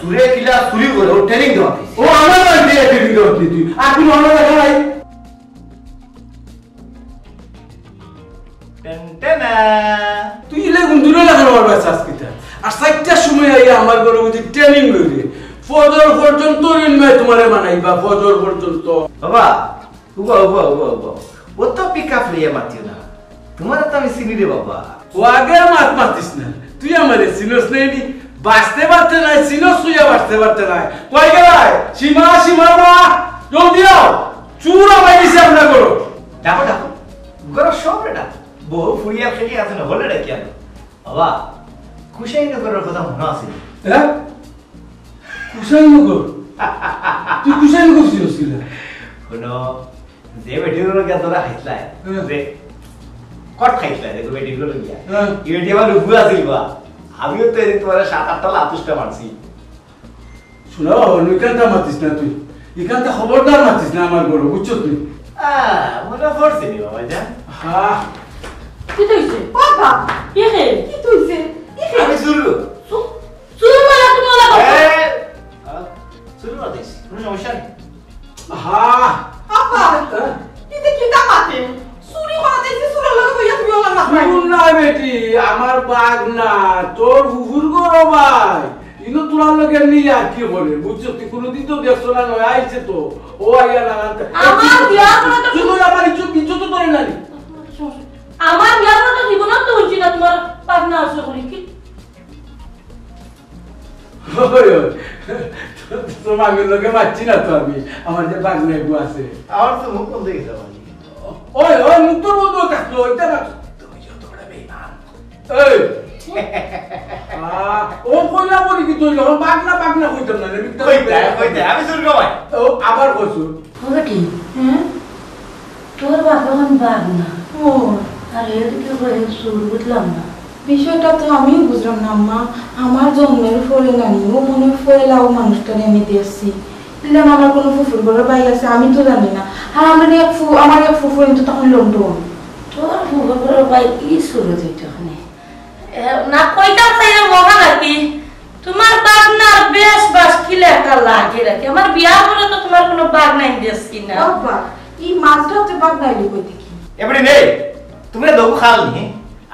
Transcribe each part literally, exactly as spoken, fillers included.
চুরে কিলা চুরি করে, ও ট্রেনিং দেওয়া দিস। ও আমার বাড়িত ট্রেনিং দেওয়া দিস তুই। আর কোনো অন্য দেখা নাই? টেন টেনা। তুই ইলে গুন্দুরে লাগানো আমার বাচ্চা আজকে তা। আর চাইরটার সময় আইয়া আমার ঘরো বুঝি ট্রেনিং লইলে। ফজর পর্যন্ত ঋণ নয় তোমারে বানাইবা, ফজর পর্যন্ত। বাবা, উবা, উবা, উবা, উবা। ও তো পিক আপ লইয়া মাতিও না। তোমার তো আমি চিনি রে বাবা। ও আগের মাত মাতিস না। তুই আমারে চিনস নাই নি? বাঁচতে পারতে নাই, চিনস তুই আর বাঁচতে পারতে নাই। কই গেলায়? সীমা, সীমা মা, জলদি আও। চুর আমায় দিছে আমরা করো। ডাকো, ডাকো। ঘরো সব রে ডাকো। বউ ফুরিয়া খেলি আছে না, বলে ডাকি আনো। বাবা, কুশাইনগরের কথা মনে আছে? হ্যাঁ? কুশাইনগর? তুই কুশাইনগর ছিলস কিনা? কোনো যে বেটির লগে তোরা খাইছলায়, হুম। যে কট খাইছলায়, দেখো বেটির লগে গিয়া। হুম। এই বেটি আমার উপরে আছিল বা। আমিও তো এদিন তোমার সাত আটটা লাতুসটা মারছি। শোনা বাবা, ইখানটা মাতিস না তুই। ইখানটা খবরদার মাতিস না আমার ঘরো, বুঝছস তুই? আহ, মনে পড়ছে নি বাবা জান? হ্যাঁ। কি তো হইছে? বাবা! কি রে? কি তো হইছে? কি রে? আমি চুর। চু-, চুর মানে তুমি ওলা কথা? এ, আহ, চুর মাতিস, কোনো সমস্যা নেই। হ্যাঁ। আব্বা, হ্যাঁ? ইতে কিতা মাতে? চুরি করা দেখছি, চুরর লগে বইয়া তুমি ওলা মাত মারো। চুর না বেটি, আমার বাগনা, তোর ফুফুর ঘরো ভাই। ইনো তোরার লগে এমনি ইয়ার্কি করে, বুঝছো? তুই কোনোদিন তো দেখছো না, নয়া আইছে তো। ও আইয়া না, না, আমার বিয়ার পরে তো চুপ করে আমার ইজ্জত, ইজ্জত তো ধরে না নি। আমার বিয়ার পরে তো জীবনে তো শুনছি না তোমার বাগনা আছে বলি কি? ওই, ওই। তোর মামির লগে মাতছি না তো আমি, আমার যে বাগনা এগু আছে। আমার তো মুখ বন্ধ হয়ে গেছে বাবা। ওই, ওই, মুখ তো বন্ধ থাকলো, ওইটা না। তুমি যত বড় বেঈমান। এই। আহ, ও কইলা বলি কি তুই যখন বাগনা, বাগনা কইতাম না, রে, মিথ্যা কইতে, কইতে। কইতে, আমি চুর নয়। ও আবার কইছো। ও বেটি, হ্যাঁ? তোর বাপ এখন বাগনা। ও। আর এদিকে কই চুর, বুঝলাম না। বিষয়টা তো আমিও বুঝলাম না, আম্মা। আমার জন্মের পরে নানি, ও মনে হয় পয়লা ও মানুষটারে আমি দেখছি। ইলান আমার কোনো ফুফুর ঘরর ভাই আছে, আমি তো জানি না। আর আমার এক ফু-, আমার এক ফুফু কিন্তু তখন লন্ডন। তোর ফুফুর ঘরর ভাই কি সুরত হইতো ওখানে? এ, না কইতাম চাইলে মহা নাকি? তোমার বাগনার বেশ বাস কিলা একটা লাগে রাখি। আমার বিয়ার পরে তো তোমার কোনো বাগনাই দেখছি না। বাবা, এই মাঝরাতে বাগনা আইলো কই দেখি? এবারে নেই, তুমি না দগু খাল নি?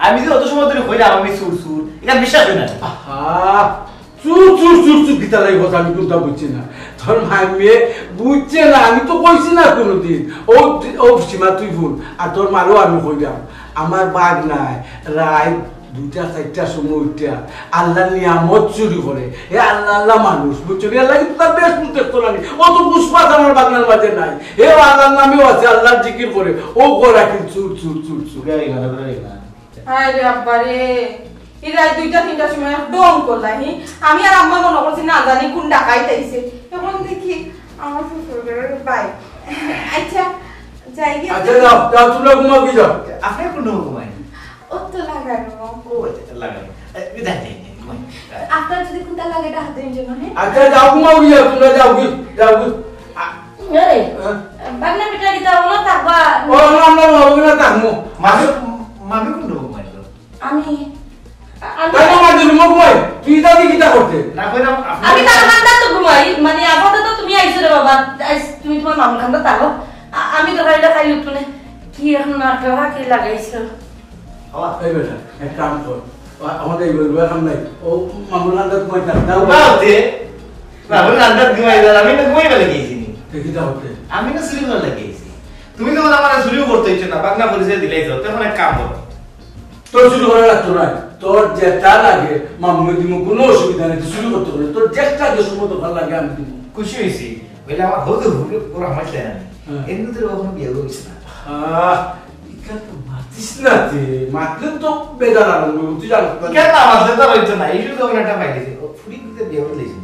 আমি যে অত সময় ধরে কইলাম আমি চুর চুর, এটা বিশ্বাস হয় না। আহা, চুর, চুর, চুর, চুর, কিতা লাগি কথা আমি কোনটা বুঝছি না। তোর মামিয়ে বুঝছে না, আমি তো কইছি না কোনোদিন। ও, ও সীমা তুই ভুল, আর তোর মারও আমি কইলাম, আমার বাগনায় রাইত দুইটা চাইরটার সময় উঠিয়া আল্লাহর নিয়ামত চুরি করে। হে আল্লাহ, আল্লাহ মানুষ, বুঝছো নি? আল্লাহ কিন্তু তার বেশ মুখ দেখতো না নি। ও তো পুষ্পাত আমার বাগনার মাঝে নাই। হে আল্লাহর নামেও আছে, আল্লাহর জিকির করে। ও করে রাখি চুর, চুর, চুর, চুর। গাড়ি গাড়ি গাড়ি গাড়ি। হায় রে আব্বা রে, এই রাত দুইটা তিনটার সময় এক ঢং করলা, হি? আমি আর আম্মা মনে করছি না জানি কোন ডাকাইত আইছে। এখন দেখি আমার শ্বশুর ঘরের ভাই। আচ্ছা, যাই গিয়া। আচ্ছা, যাও, যাও, তোমরা ঘুমাও কি যাও? আপনি কোন ঘুমাই? ও তো লাগানো। ও, আচ্ছা, আচ্ছা, লাগানো। এ, যাই, যাই, যাই, ঘুমাই। আপনার যদি কোনটা লাগে, এটা হাতে নিয়ে যাবেন, হ্যাঁ? আচ্ছা, যাও, ঘুমাও কি যাও, তোমরা যাও কি, যাও কি। আ-, এই, হ্যাঁ? বাগনা বেটা কিতা ওলা থাকবা? ও, না, না, না, ওগুলো থাকবো। মামি, মামি কোন ঘুমাই? আমি, আমি তাই না, মাঝে রুমো ঘুমাই। তুই ইতা দি কিতা করতে? না, কইলাম, আপনি আমি তার কান্দাত তো ঘুমাই, মানে, আপাতত তুমি আইছো রে বাবা, আইস, তুমি তোমার মামুর কান্দাত থাকো। আ-, আমি তো খাইলে খাই উঠবো না। কি এখন নাটক হাকি লাগাইছো? বাবা। এই বেটা, এক কাম কর। আ-, আমাদের এই বেটা কাম নাই। ও মামুর কান্দাত ঘুমাই থাক। না, বাবা, দে। না, ওই কান্দাত ঘুমাই যান, আমি না ঘুমাই বেলা গেছি নি। দেখি তা হতে। আমি না চুরি করার লাগে গেছি। তুমি যখন আমার চুরিও করতে ইচ্ছে না, বাগনা পরিচয় দিলেই তো, তখন এক কাম করো। তোর চুরি করা লাগতো না। তোর যেটা লাগে, মামুয়ে দিমু, কোনো অসুবিধা নেই, তুই চুরি করতে পারবি। তোর যেটা যে সময় দরকার লাগে, আমি দিমু। খুশি হইছি। বলে, আমার হতে হবে, ওরা আমার চায় না। হ্যাঁ। এমনি তো ওখানে বিয়ে হইছে না। আহ, ইখান তো মাতিস না তে। মাতলে তো বেজার আরম্ভ হইব, তুই জানিস না। ইখান না মাতলে তো হইতো না। এই শুধু ওখানে একটা পাইলে যে, ও ফুরি দিতে বিয়ে হতে লেগেছে।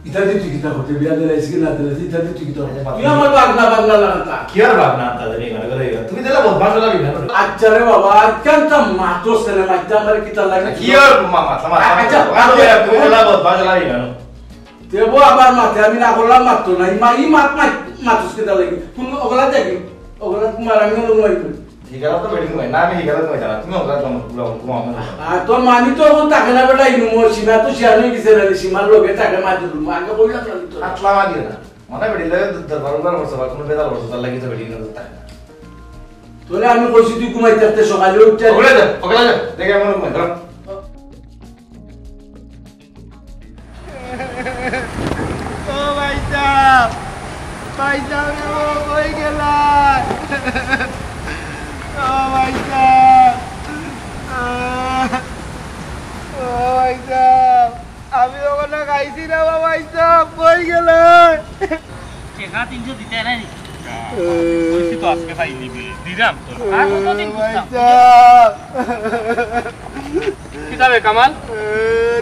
ইতা দি তুই কিতা করতে? বিয়া দিলাইছ কি না দিলাইছ, ইতা দি তুই কিতা করতে? তুই আমার বাগনা, বাগনা লাগাতা। কি আর বাগনা আনতা দেবে, এখানে করে এখানে? তুমি দিলা বদমাশ হলা বিঘা করে। আচ্ছা রে বাবা, আর কেন তা মাতস কেনে? মাততে আমার কিতা লাগে? কি আর মা-, মাতলা, মাতলা, আচ্ছা, মাতলা। আচ্ছা। তুমি দিলা বদমাশ হলা বিঘা করে। দেবো আবার মাতে, আমি না করলাম মাততো না। এই মা-, এই মাত, মাত, মাতস কিতা লাগে? কোন অগলা দেখি? অগলা মারাঙ্গা লোক মারি। হিগালা তো বেটি ঘুমাই না, আমি হিগালা ঘুমাই না। তুমি ওখানে ঘুমাও, ঘুমাও, ঘুমাও। আর তোর মানি তো এখন থাকে না বেটা, ইনু মোর সীমা তো শেয়ার হয়ে গেছে না, সীমার লগে থাকে মাঝে রুম। আগে বললাম না তো। আটলা মারিও না। মানে বেটি লাগে দরবার উবার করছে, বা কোনো বেদাল করছে, তার লাগি তো বেটি কিন্তু থাকে না। তোরে আমি কইছি তুই ঘুমাই থাকতে, সকালে উঠতে ওখানে যা, ওখানে যা। দেখে আমার ঘুমাই, ধরো। ও ভাই সাহেব, ভাই সাহেব রে, ও কই গেলা? ও ভাই সাহেব, ও ভাই সাহেব, আমি ওখানে খাইছি না, ও ভাই সাহেব, কই গেলা? টেকা তিনশো দিতে নাই নি? কইছি তো আজকে পাই নিবি, দিলাম তো। আর কতদিন ভাই খুঁজতাম? সাহেব। কিতা বে কামাল? এ,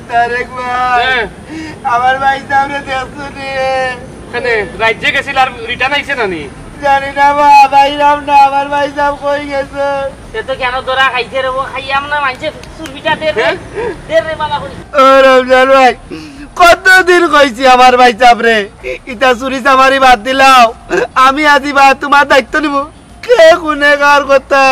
তারেক ভাই, হ্যাঁ। আমার ভাই সাহেবরে দেখছো নি? কেনে, রাজ্যে গেছিল আর রিটার্ন আইছে না নি? জানি না বা, বাইরাম না, আমার ভাই সাহেব কই গেছে? এ তো কেন ধরা খাইছে রে, ও খাইয়াম না মানছে চুরপিটা দে রে, হ্যাঁ? দে রে বালা করি। ও রমজান ভাই, কতদিন কইছি আমার ভাই সাহেবরে, ইতা চুরি চামারি বাদ দিলাও, আমি আজি বা তোমার দায়িত্ব নিব। কে কোনে কার কথা?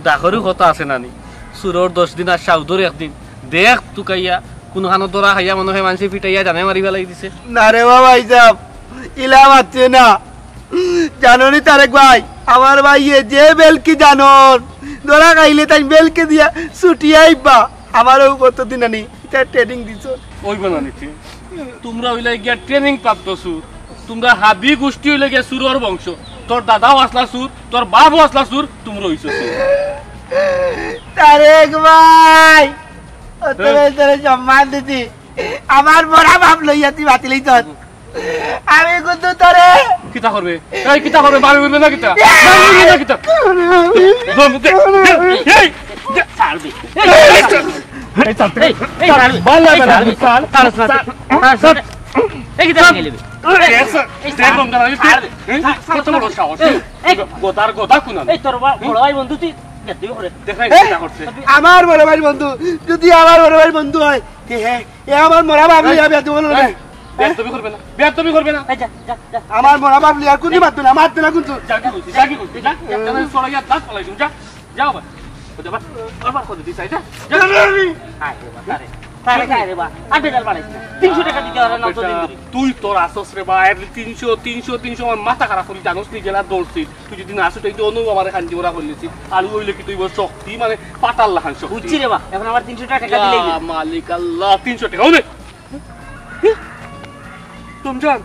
ডাকরও কথা আছে নানি, চুরর দশ দিন আর সাউদর একদিন। দেখ তুকাইয়া, কোনোখানো ধরা খাইয়া মনে হয় মানষে পিটাইয়া জানে মারি ফেলাই দিছে। না রে বাবা, হিসাব ইলা মাতছে না। জানো নি তারেক ভাই, আমার ভাইয়ে যে বেলকি জানন, ধরা খাইলে তাই বেলকি দিয়া ছুটি আইবা। আমারও কতদিন আনি এটা ট্রেনিং দিছ। ওই বানানিছি, তোমরা হইলে গিয়া ট্রেনিং প্রাপ্ত চুর। তোমরা হাবি গোষ্ঠী হইলে গিয়া চুরর বংশ। তোর দাদাও আসলা চুর, তোর বাপও আসলা চুর, তোমরা হইছো চুর। তারেক ভাই, অত হ্যাঁ। বেশ তোরে সম্মান দিছি, আমার মরা বাপ লইয়া তুই বাতিলেই তোর। আমি কিন্তু তোরে কিতা করবে? এই কিতা করবে? বাড়ি উঠবে না কিতা? বাড়ি উঠবে না কিতা? দম দে, দে, এই, দে। ছাড় দে। এই, এই, এই, ছাড় দে। এই, এই, ছাড় দে। ভালো লাগে না, এই, ছাড় দে। ছাড়। ছাড়, ছাড়, ছাড়, ছাড়। এই কিতা নিয়ে নিবি? এই, এই, ছাড়। দেখ, দেখ, ছাড়। এই, এই, কত বড় সাহস। এই, এই। গোদার গোদা কোন আমি? এই তোর বা-, বড় ভাই বন্ধু তুই বেদবি করে। দেখাই এই, কিতা করছে। আমার বড় ভাইর বন্ধু, যদি আমার বড় ভাইর বন্ধু হয়, তে হ্যাঁ, এ আমার মরা বাপ লইয়া বিয়া দিব না। এই, বেয়াদবি করবে না, বেয়াদবি করবে না। এই যা, যা, যা। আমার মরা বাপ লইয়া আর কোনদিন মাততো না, মাততো না কিন্তু। যা কি করছিস, যা কি করছিস, যা, যা, যা, সরাইয়া দাঁত ফালাই দিমু, যা, যা আবার। ওই যা, আবার, আবার কত দিস, এই যা, যা। আয় রে বা, তারে, তারে, আয় রে বা, আর বেজার বাড়াইস না। তিনশো টাকা দিতে পারে না, অত দিন ধরে। তুই তোর আসস রে বা, এর তিনশো, তিনশো, তিনশো, আমার মাথা খারাপ করি, জানোস নি, জেলা দৌড়ছিস। তুই যদি না ছুটাই তো অনু আমারে খান্দি ওরা করলিছি। আর ওই লেখি তুই বল শক্তি, মানে পাতাল লাখান শক্তি। বুঝছি রে বা, এখন আমার তিনশো টাকা দিলেই ইয়া না। মালিক আল্লাহ, তিনশো টাকা, ওনে। তুমজান,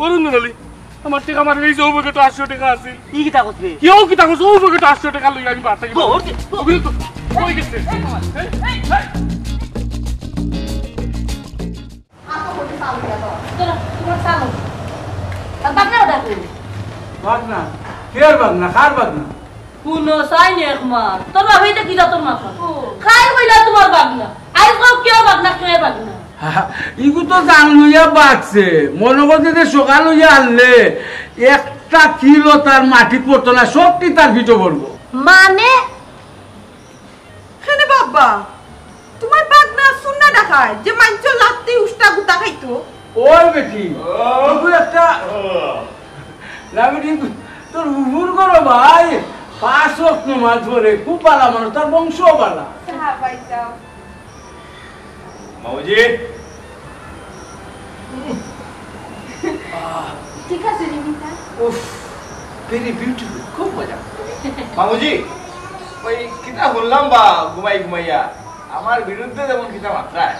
অরুণ নলি, আমার টাকা আমার এই যে ও পকেটে আটশো টাকা আছে। ই কিতা করবে? কেউ কিতা করছে? ও পকেটে আটশো টাকা লই আমি বাড়তে গেলাম। দৌড় দে, দৌড়। ওগুলো তো, ওই গেছে। এই, এই, এই। আতো করে চাল দিয়া দাও। তোরা, তোমার চাল। আর বাগনা ওটা কই? বাগনা? কের বাগনা? কার বাগনা? হুনো, চাই নি এক মাস। তোর বাবা এটা কি জাতর মাথা? ও। খাই কইলা তোমার বাগনা। আইজ কও কেউ বাগনা, কেউ বাগনা। ইগু তো জান লইয়া বাগছে। মনে করছে যে সকাল হইয়া আনলে একটা কিলো তার মাটি পড়তো না, শক্তি তার পিঠো পড়বো। মানে? কেনে বাবা, তোমার বাগনা সুন্না দেখায় যে মাইনষর লাত্তি উষ্টা গুতা খাইতো। ওই বেটি, তুই একটা, না বেটি, তোর উহুর করো ভাই, পাঁচ ওয়াক্ত নামাজ পড়ে, খুব ভালা মানুষ, তার বংশ ভালা। হ্যাঁ ভাই সাহেব। মামুজি। ঠিক আছে রে মিতা। উফ, very beautiful, খুব মজা। মামুজি, ওই কিতা শুনলাম বা ঘুমাই ঘুমাইয়া আমার বিরুদ্ধে যেমন কিতা মাতরায়।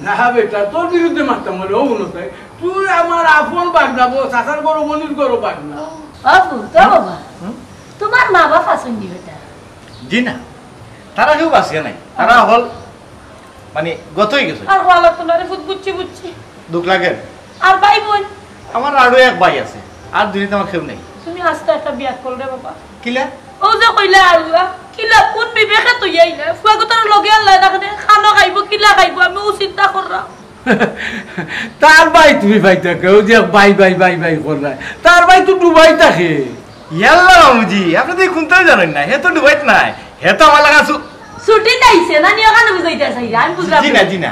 না বেটা, তোর বিরুদ্ধে মাততাম বলে, ও মনে চাই, তুই আমার আপন বাগনা, বো, চাচার গরু, মনির গরু বাগনা। বাবু, তো বাবা, হুম? তোমার মা বাপ আছেন নি বেটা? জি না, তারা কেউ বাঁচিয়া নাই, তারা হল মানে গত হয়ে গেছে। আর হওয়া লাগতো না রে, বুঝ-, বুঝছি, বুঝছি। দুঃখ লাগে? আর ভাই বোন? আমার আরো এক ভাই আছে, আর দুনিয়াতে আমার কেউ নেই। তুমি আস্তে একটা বিয়া করলে বাবা। কিলা? ও যে কইলা আল্লাহ, কিলা কোন বিবেকে তুই আইলা? ফুয়া গোতার লগে আল্লাহ না কেনে? খানো খাইবো, কিলা খাইবো? আমি ও চিন্তা করলাম। তার ভাই তুমি পাইতা কেউ যে ভাই, ভাই, ভাই, ভাই করলায়। তার ভাই তো দুবাই থাকে। ইয়াল্লা মামুজি, আপনি তো এই কোনটাও জানেন না। হে তো দুবাইত নাই। হে তো আমার লাগা সু- ছুটি নাইছে না, নিয়ে ওখানে বুঝাইতে চাই, আমি বুঝলাম জি না, না। জি না।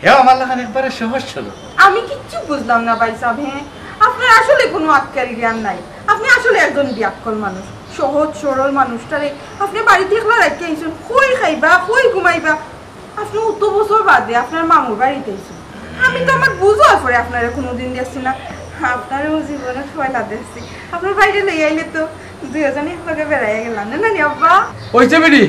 হে আমার লাখান একবারে সহজ সরল। আমি কিচ্ছু বুঝলাম না ভাই সাহেব। হ্যাঁ, আপনার আসলে কোনো আক্কেল জ্ঞান নাই। আপনি আসলে একজন বিয়াক্কল মানুষ। সহজ সরল মানুষটারে আপনে বাড়িত একলা রাখিয়া আইছইন, কই খাইবা, কই ঘুমাইবা? আপনে অত বছর বাদে আপনার মামুর বাড়িত আইছইন। আমি তো আমার বুঝ অওয়ার পরে আপনারে কুনুদিন দেখছি না। আপনারে অউ জীবনে পয়লা দেখছি। আপনার বাড়িত লইয়া আইলে তো দুইওজনে একলগে বেড়াইয়া গেলাম, না নি আব্বা? অইছে বেটি,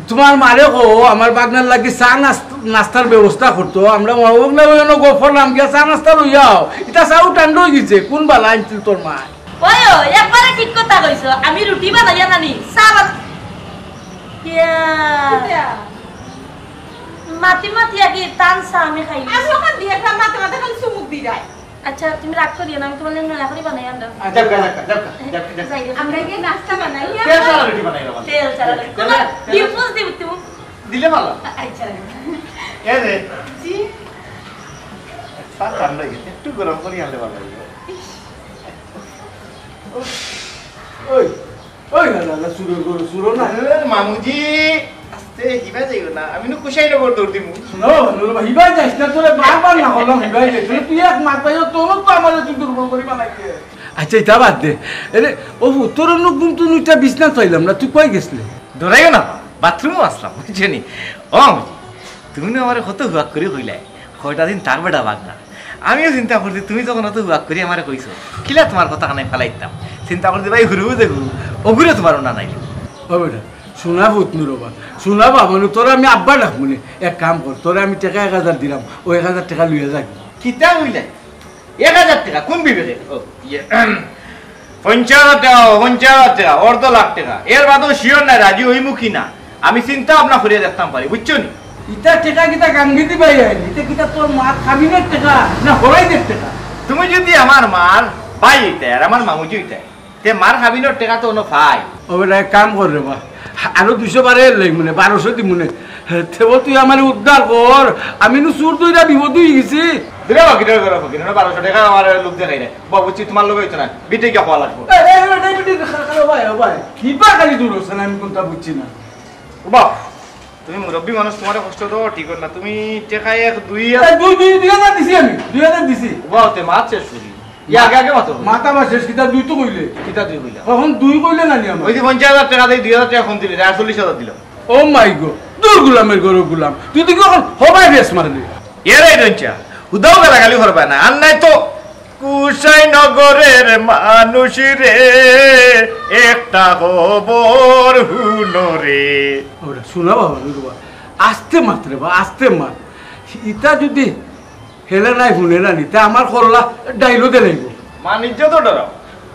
তুমার মারে কও, আমার বাগনার লাগি চা নাস্ত-, নাস্তার ব্যবস্থা করতো। আমরা মা বাগনা অইয়া গফ করলাম, গিয়া চা নাস্তা লইয়া আও। ইতা চাও ঠান্ডা অইগেছে, কুন বালা আনছিল তোর মায়? ওই, ওই, একবারে ঠিক কথা কইছো। আমি রুটি বানাইয়া নানি, চা বান-, ইয়া। কিতা? মাতি মাতি আগে তান চা আমি খাই। আমি ওখান দিয়ে একটা মাথা মাথা খালি চুমুক দি যায়। আচ্ছা, তুমি রাগ করিও না, আমি তোমার লাগি নয়া করি বানাই আনরাম। আচ্ছা, যাও, যাও, যাও, যাও, যাও, যাও। যাই, যাও। আমরা গিয়ে নাস্তা বানাই। তেল ছাড়া রুটি বানাই না, তেল ছাড়া রুটি। তেল, তেল, তেল। ডিম পোস্ট দিব তুমি। দিলে ভালো। আচ্ছা। এ রে। জি। চা ঠান্ডা অইগেছে, একটু গরম করি আনলে ভালো অইবো। ওই, ওই, না, না, না, চুরর ঘরো, চুরর না। এ, মামুজি, আস্তে, হিবা যাইও না। আমি নু কুশাই নগর দৌড় দিমু। হুনো, হুনো, হিবা যাইস না, তোরে বারবার না করলাম, হিবা যাইস না। তুই এক মাত পাইও, তোর তো আমারে তুই দুর্বল করি বানাইতে। আচ্ছা, ইতা বাদ দে। এরে, ও, তোর অন্য ঘুম তো নুইটা বিছনা চাইলাম না, তুই কই গেছলে? ডরাইও না, বাথরুমো আছলাম, বুঝছো নি? ও, মামুজি, তুমি না আমারে কত হুয়াক করি কইলায়, কয়টা দিন থাকবে বেটা বাগনা। আমিও চিন্তা করছি, তুমি যখন অত হুয়াক করি আমারে কইছো, কিলা তোমার কথা কানে ফালাইতাম। চিন্তা করছি, ভাই, হুরু যে হুরু, ওগুলো তোমার না নাই। ও বেটা, শোনা ভূত নুরবা, শোনা বাবা নু, তোরে আমি আব্বা ডাকমুনে। এক কাম কর, তোরে আমি টেকা এক হাজার দিলাম, অউ এক হাজার টেকা লইয়া যাবি। কিতা কইলে? এক হাজার টেকা? কোন বিবেকে? ও, ইয়ে, পঞ্চাশ হাজার টেকা, পঞ্চাশ হাজার টেকা, অর্ধ লাখ টেকা। এর বাদেও sure নাই, রাজি অইমু কি না। আমি চিন্তা ভাবনা করিয়া দেখতাম পারি, বুঝছো নি? ইতা টেকা কিতা গাঙ্গিদি ভাই আইনি? ইতা কিতা তোর মার কাবিনর টেকা না হরাইদের টেকা? তুমি যদি আমার মার ভাই অইতায় আর আমার মামুজি অইতায়, তে মার কাবিনর টেকা তো অনো পাই। ও বেটা, এক কাম কর রে বা, আরো দুইশো বাড়াইয়া লই মনে, বারোশো দি মনে। তেও তুই আমারে উদ্ধার কর, আমি নু চুর ধইরা বিপদ অইগেছি। দিলে বা, কিতা করো, ফকির, বারোশো টেকা আমার লোভ দেখাই না। বা, বুঝছি, তোমার লোভে অইতো না, বিটে গিয়া খাওয়া লাগবো। এই, এই, এই, এই, এই, খালো, খালো, ভাই, ও ভাই, কিবা খালি দূর হচ্ছে না, আমি কোনটা বুঝছি না। ও বাপ, তুমি মুরব্বি মানুষ, তোমারে কষ্ট দেওয়া ঠিক না। তুমি টেকা এক, দুই, এই দুই, দুই, দুই হাজার দিছি আমি, দুই হাজার দিছি। বাবা, তে মাত শেষ করি। ইয়া, আগে, আগে মাতো। মাত আমার শেষ, কিতা দুই তো কইলে। কিতা দুই কইলা? অখন দুই কইলে না নি আমার? ওই যে পঞ্চাশ হাজার টেকা দেই, দুই হাজার টেকা কম দিলে, আর চল্লিশ হাজার দিলাম। ও মাই গো, দূর গুলামের ঘরো গুলাম। তুই তো কি অখন হবায় বেশ মারলি? এরে ডঞ্চা, হুদাও গালাগালি করবা না। আর নাই তো কুশাই নগরের মানুষ রে, একটা খবর হুনো রে। ওরে, শোনা বাবা, নুরবা, আস্তে মাত রে বা, আস্তে মাত। ইতা যদি হেলে নাই হুনে না নি, তা আমার কল্লা ডাইলো দে লাইব। মানিজ্য তো ডরাও,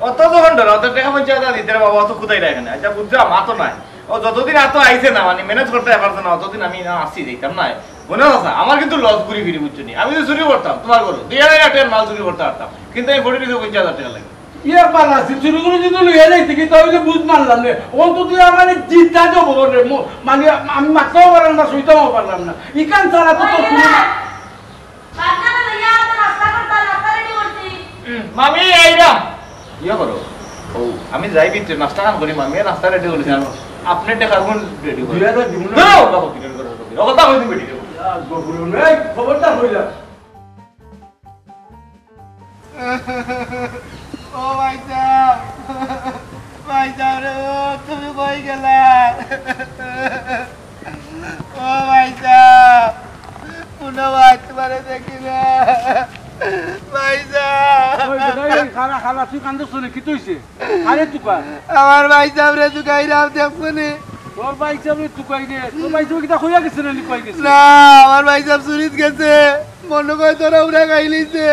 অত যখন ডরাও, তো টেকা পঞ্চাশ হাজার দিতে রে বাবা, অত কোথায় রাখে না। আচ্ছা, বুঝছো, আমার তো নাই। ও যতদিন এত আইছে না, মানে, ম্যানেজ করতে পারছে না, অতদিন আমি না আসি যাইতাম না। মনে কথা, আমার কিন্তু লস ঘুরি ফিরি, বুঝছো নি? আমি তো চুরি করতাম, তোমার ঘরো দুই আড়াই লাখ টেকার মাল চুরি করতে পারতাম, কিন্তু আমি পড়ে নিতে পঞ্চাশ হাজার টেকা লাগে। ইয়ে পালা, চুরি করে যদি লইয়া যাইতে কি, তাহলে বুঝ মারলাম রে। ও তো তুই আমার জিতা যাবো রে, মো-, মানে, আমি মারতেও পারলাম না, সইতেও পারলাম না। ইখান ছাড়া তো তোর কোনো না। বাদ না, না, ইয়া, তো নাস্তা করবা, নাস্তা রেডি করছি। হুম, মামি, আইরাম। ইয়ে করো, ও, আমি যাই ভিতরে নাস্তা খান করি, মামি, নাস্তা রেডি করেছি। আপনি টেকা কোন রেডি করে? দুই হাজার দিব না। ধরো, বাবা, কি রেডি করে, রেডি করে। ও কথা কই তুমি রেডি করে? ইয়া, গফুর, এই খবরটা কইলা। ও ভাই সাহেব, ভাই সাহেব রে, ও তুমি কই গেলা? ও ভাই সাহেব, কোনো ভাই তোমারে দেখি না। ভাই সাহেব। ওই বেটা, এই খালা, খালা, তুই কান্দছ কেনে? কিতা অইছে? আরে তুকার। আমার ভাই সাহেব রে তুকাইরাম দেখছো নি? তোর ভাই সাহেব রে তুকাই রে? তোর ভাই সাহেব কিতা কইয়া গেছে না নি কই গেছে? না, আমার ভাই সাহেব চুরিত গেছে। মনে কয় তোরা উড়া খাইলিছে।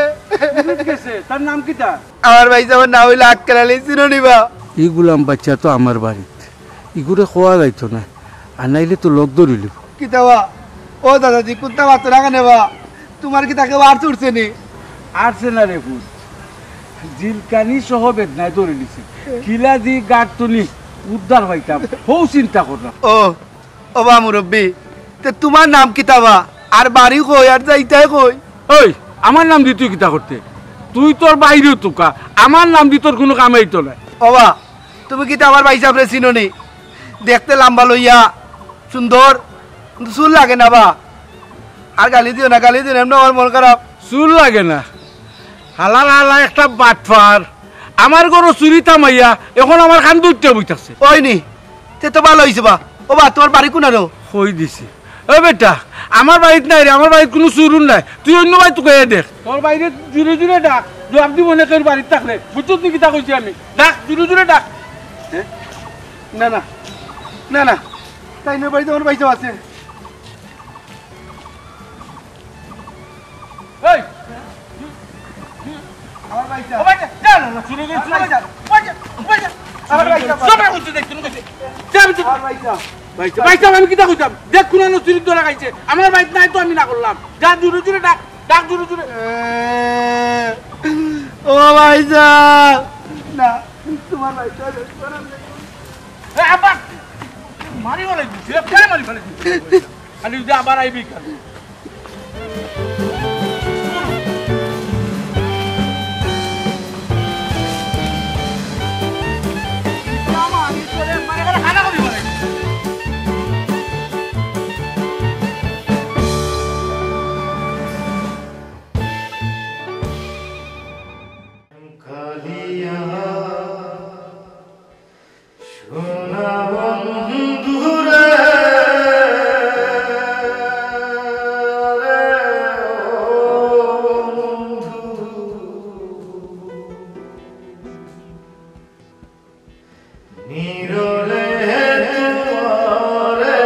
চুরিত গেছে? তার নাম কিতা? আমার ভাই সাহেবের নাম অইলো আক্কেল আলী, চিনো নি বা? ই গুলাম বাচ্চা তো আমার বাড়িত। ইগুরে খোয়া যাইতো না। আর নাইলে তো লগ ধরিলিব। কিতা বা? ও দাদাজি, কুত্তা মাতো না কেনে বা? তোমার কিতা কেউ আর চুরছে নি? আরছে না রে পুত। জিলকানি সহ বেদনায় ধরিলিছে। কিলাদি গাড় তুনি উদ্ধার পাইতাম। হউ চিন্তা করলাম। ও, ও বা মুরব্বি, তে তোমার নাম কিতা বা? আর বাড়ি কই? আর যাইতায় কই? ওই, আমার নাম দি তুই কিতা করতে? তুই তোর বাইরেও তুকা, আমার নাম দি তোর কোনো কাম অইতো না। ও বা, তুমি কিতা আমার ভাই সাহেবরে চিনো নি? দেখতে লাম্বা লইয়া, সুন্দর, কিন্তু চুল লাগে না বা। আর গালি দিও না, গালি দিও না, এমনে আমার মন খারাপ। চুল লাগে না? হালার হালা একটা বাটপার। আমার ঘরো চুরি থামাইয়া অখন আমার কান্দো উঠিয়া বই থাকছে। ওই নি, তে তো ভালা অইছে বা। ও বা, তুমার বাড়ি কুনানো? কই দিছি। ও বেটা, আমার বাড়িত নাই রে, আমার বাড়িত কুনু চুর-উর নাই। তুই অইন্য বাড়িত তুকাইয়া দেখ। তোর বাইরে জুরে জুরে ডাক, জুয়াপ দিবো নে কেউর বাড়িত থাকলে। বুঝছস নি কিতা কইছি আমি? ডাক, জুরে জুরে ডাক। হ্যাঁ? না, না, না, না, তাইনর বাড়িত আমার ভাইসাব আছে। এই! আমার ভাইসাব। ও ভাইসাব, যা না, না, চুরি করি, আমার চুরি করি। ভাইসাব। ভাইসাব, ভাইসাব। সব রাখুন, তুই দেখ, তুমি কইছে। যা, আমি তো আমার ভাইসাব। ভাইসাব, ভাইসাব, আমি কিতা কইতাম? দেখ, কুনানো চুরির ধরা খাইছে। আমার বাড়িত নাই তো আমি না করলাম। যা, জুরে জুরে ডাক, ডাক জুরে জুরে। এ, ও ভাইসাব। না, তুমার ভাইসাব। এ, আব্বা, মারি ফালাই দিছি, এ, প্রায় মারি ফালাই দিছি। খালি যদি আবার আইবি কেন? কালিয়া সোনা বন্ধুরে, রে ও বন্ধু, নিরলে তোমারে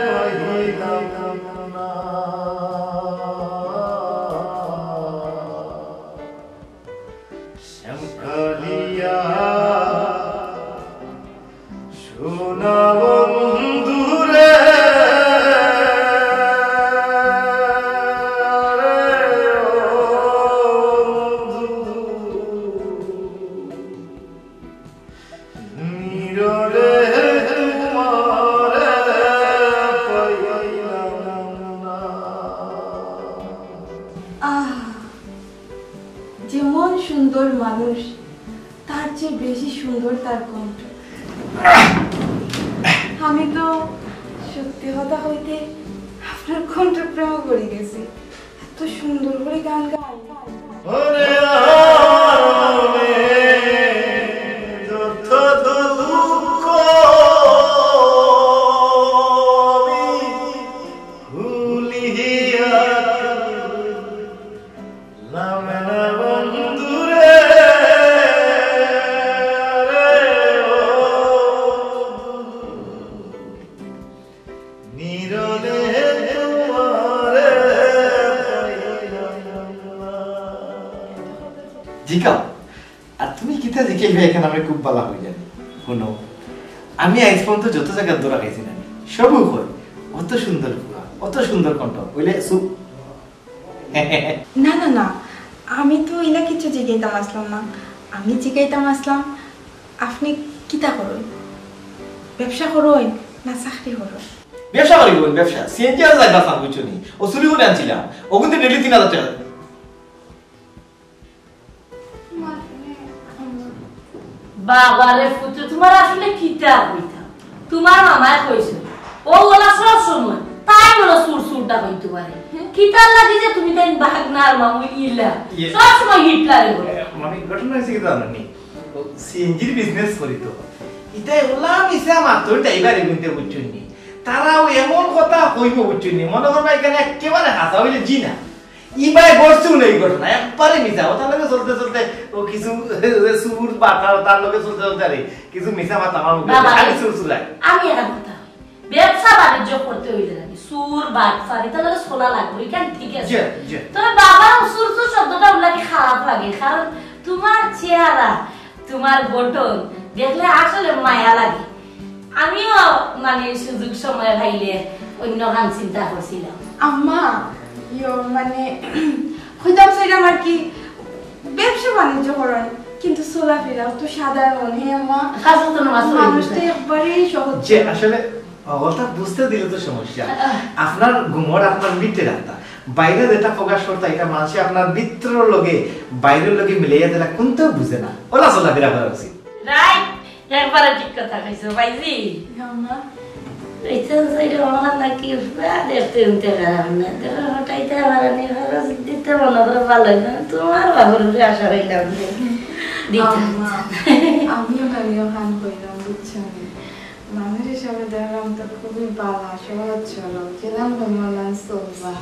পাইলাম না। শ্যামকালিয়া সোনা বন্ধুরে, রে ও বন্ধু, নিরলে তোমারে পাইলাম না। আহ, যেমন সুন্দর মানুষ, তার চেয়ে বেশি সুন্দর তার কণ্ঠ। আমি তো সত্যি কথা কইতে আপনার কণ্ঠ প্রেমে পড়ি গেছি। এত সুন্দর করে গান গায়। ওরে আমার মনে যত দুঃখ আমি ভুলিয়া লাম না বন্ধুরে, রে ও নিরলে তোমারে পাইলাম না। জিকাও, আর তুমি কিতা জিকাইবে এখান আমি খুব ভালা করি জানি। হুনো, আমি আইজ পর্যন্ত যত জাগাত ধরা খাইছি না, সবউ কই, অত সুন্দর পুয়া, অত সুন্দর কণ্ঠ, কইলে সু- না, না, না, আমি তো ইলা কিচ্ছু জিগাইতাম আসলাম না। আমি জিগাইতাম আসলাম, আপনে কিতা করইন? ব্যবসা করইন না চাকরি করইন? ব্যবসা করি বইন, ব্যবসা। সিএনজি আর যাইবা সাম বুঝছো নি? ও চুরি করি আনছিলাম। ওগুনতে ডেইলি তিন হাজার টেকা। বাবা রে পুত্র, তুমার আসলে কিতা কইতাম? তুমার মামায় কইছে, ও ওলা সব সময় তাই বলো চুর চুরটা কইতে পারে। কিতার লাগি যে তুমি তাই বাঘ না আর মামু ইলা? ইয়ে। সব সময় হিটলারে বলো। এ, মানে ঘটনা হয়েছে কি জানো নি? ও সিএনজির বিজনেস করি তো। ইতায় ওলা মিছা মাত্র ড্রাইভারে গুনতে বুঝছো নি? তারাও এমন কথা কইবো বুঝছো নি? মনে করবা এখানে একেবারে হাসা হইলে জি না। ই ভাই ঘটছে না এই ঘটনা, একবারে মিছা। ও তার লগে চলতে চলতে ও কিছু চুর বাটপার, তার লগে চলতে চলতে আরে কিছু মিছা মাত আমার মুখে বাবা, খালি চুর চুরায়। আমি একটা কথা, ব্যবসা বাণিজ্য করতে হইলে নাকি চুর বাটপার, তার লগে চলা লাগবে, এখান ঠিক আছে। জি, জি। তবে বাবা চুর চুর শব্দটা উল্লাকে খারাপ লাগে, কারণ তোমার চেহারা, তোমার গঠন দেখলে আসলে মায়া লাগে। আমিও মানে সুযোগ সময় পাইলে অন্য গান চিন্তা করছিলাম। আম্মা, ইয়ো, মানে, কইতাম চাইলাম আর কি, ব্যবসা বাণিজ্য করেন, কিন্তু চলাফেরাও তো সাধারণ, হে আম্মা? কাজ তো না, মাছ মানুষ তো ধরতে। একবারেই সহজ। যে আসলে অবস্থা বুঝতে দিলে তো সমস্যা। আহ। আপনার ঘুমর আপনার ভিতরে রাখতা, বাইরে যেটা প্রকাশ করতা, এটা মানুষে আপনার ভিতর লগে বাইরের লগে মিলাইয়া দিলা, কোনটাও বুঝে না। ওলা চলাফেরা করা উচিত। রাইট, একবারে ঠিক কথা কইছো, ভাইজি। আম্মা। এই তো সেই আমার নাকি পুরা দেখতে উঠতে খারাপ না। দেখো, হঠাৎ আমার নি খরচ দিতে মনে করে ভালো না। তোমার বাবুর উপরে আশা হইলাম যে। আম্মা, আমিও নানিও খান কইলাম, বুঝছো নি? মানুষ হিসাবে দেখলাম তো খুবই বালা, সহজ সরল, যেলাম বললাম চলবা।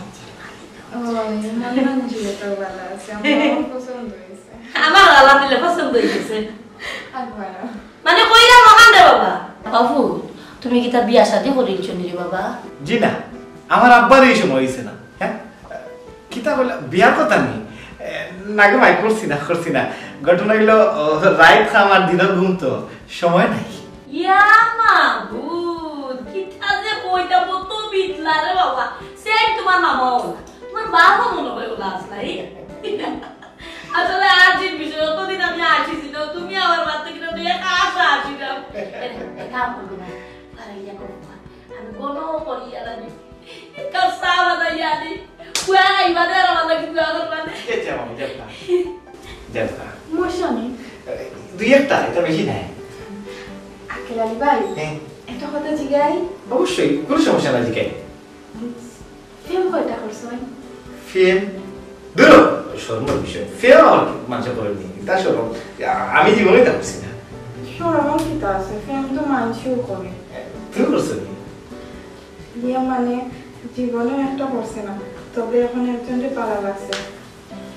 ও, এই মন মানসিকতা বালা আছে, আমার পছন্দ হয়েছে। আমার আল্লাহ দিলে পছন্দ হয়ে গেছে। আর বাড়াও। মানে কইরা মহান রে বাবা। বাবু, তুমি কিতা বিয়া শাদী করিলছো নি রে বাবা? জি না, আমার আব্বার এই সময় হইছে না। হ্যাঁ, কিতা বলে বিয়ার কথা নি? এ, না গো মাই, করছি না, করছি না। ঘটনা হইলো, ও, রাইত খাম আর দিনর ঘুম তো সময় নাই। ইয়া মাবুদ, কিতা যে কইতা, মতো বিটলা রে বাবা। সেম তোমার মামা ওলা, তোমার বাবা মনে হয় ওলা আসলা, এই? আসলে আর যে বিষয়, অতদিন আমি আসিছি না, তুমি আমার বাড়িতে কিনা দিয়ে আশা আসি না। এ, এ, কাম করবো না, পারে ইয়া করবো না। আমি গণ করিয়া রাখি। কাল চা বানাইয়া আনি। পুয়া খাইবা দে, আর আমার লাগি দোয়া করবা দে। এ, যাও, আমি যাও না। যাও না। মশা নেই। দুই একটা, এটা বেশি নাই। আক্কেল আলী ভাই, হ্যাঁ। একটা কথা জিগাই? অবশ্যই, কোনো সমস্যা নাই, জিগাই। ফেম কয়টা করছো? ফেম? দূর, শরমর বিষয়। ফেম আমার মানুষে করেনি। তা শরম, আমি জীবনে তা করছি না। শরম কিতা আছে? ফেম তো মানুষেও করে। তুমি করছো নি? ইয়ে মানে, জীবনে একটা করছে না, তবে এখন একজনকে পালা লাগছে।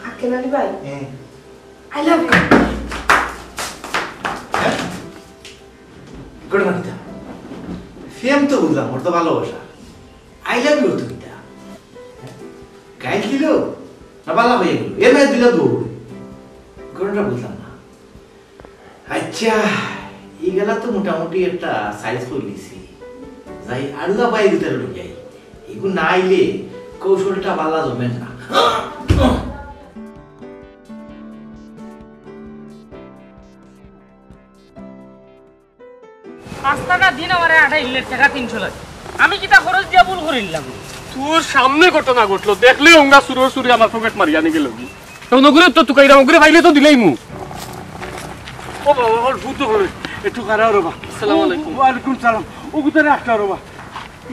আক্কেল আলী ভাই, হ্যাঁ। I love you। হ্যাঁ? ঘটনা কিতা? ফেম তো বুঝলাম, ওর তো ভালোবাসা। I love you তো কিতা? হ্যাঁ? গাইল দিল? না বালা হয়ে গেল? এর নাই দিল দৌড়। ঘটনাটা বুঝলাম না। আচ্ছা, এইগুলা তো মোটামুটি একটা সাইজ করলিছি। যাই, আরুদা পাই ভিতরে ঢুকাই। এগু না আইলে কৌশলটা বালা জমের না। পাঁচটা দিন আমারে আঠাইশ টাকা তিনশো লাগে। আমি কিতা খরচ দিয়া ভুল করিলাম? তোর সামনে ঘটনা ঘটলো, দেখলে উঙ্গা চুরর চুরে আমার পকেট মারিয়া নিগেল কি? তখন ওগুলো তো তুকাইরাম, ওগুলো পাইলে তো দিলেই মু। ও বাবা, ওর ভূত হলে একটু খারাপ রে বা। আসসালামু আলাইকুম। ওয়ালাইকুম সালাম। ও গুতারে একটা রে বা।